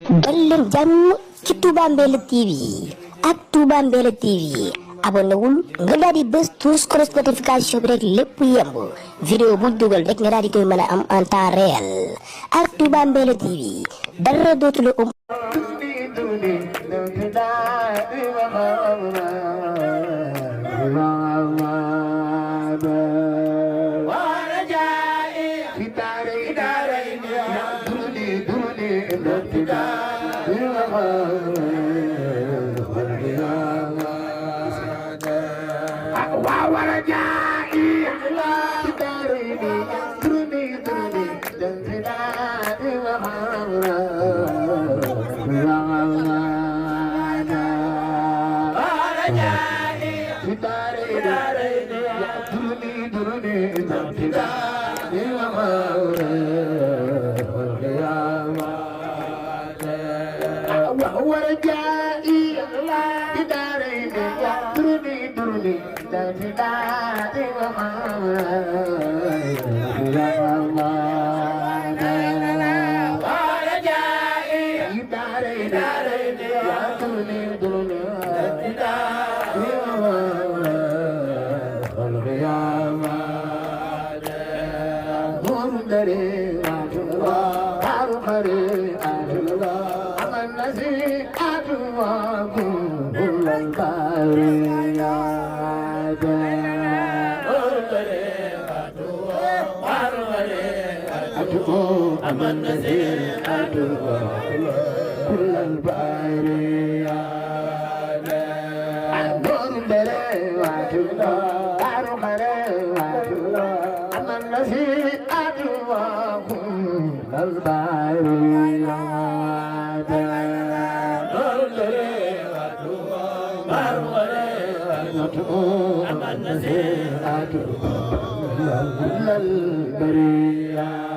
dal leen jàmm ci Touba Mbella TV ak Touba Mbella TV abonné wul nga daal di bës tous cross notification bi rek lépp yemb vidéo bu dugal rek nga daal di koy mën a am en temps réel ak Touba Mbella TV dara dootu la أمن نزيل أدوى كل البارية نور دري وعدوى عرو خري وعدوى أمن نزيل أدوى كل البارية نور دري وعدوى عرو خري وعدوى أمن نزيل أدوى كل البارية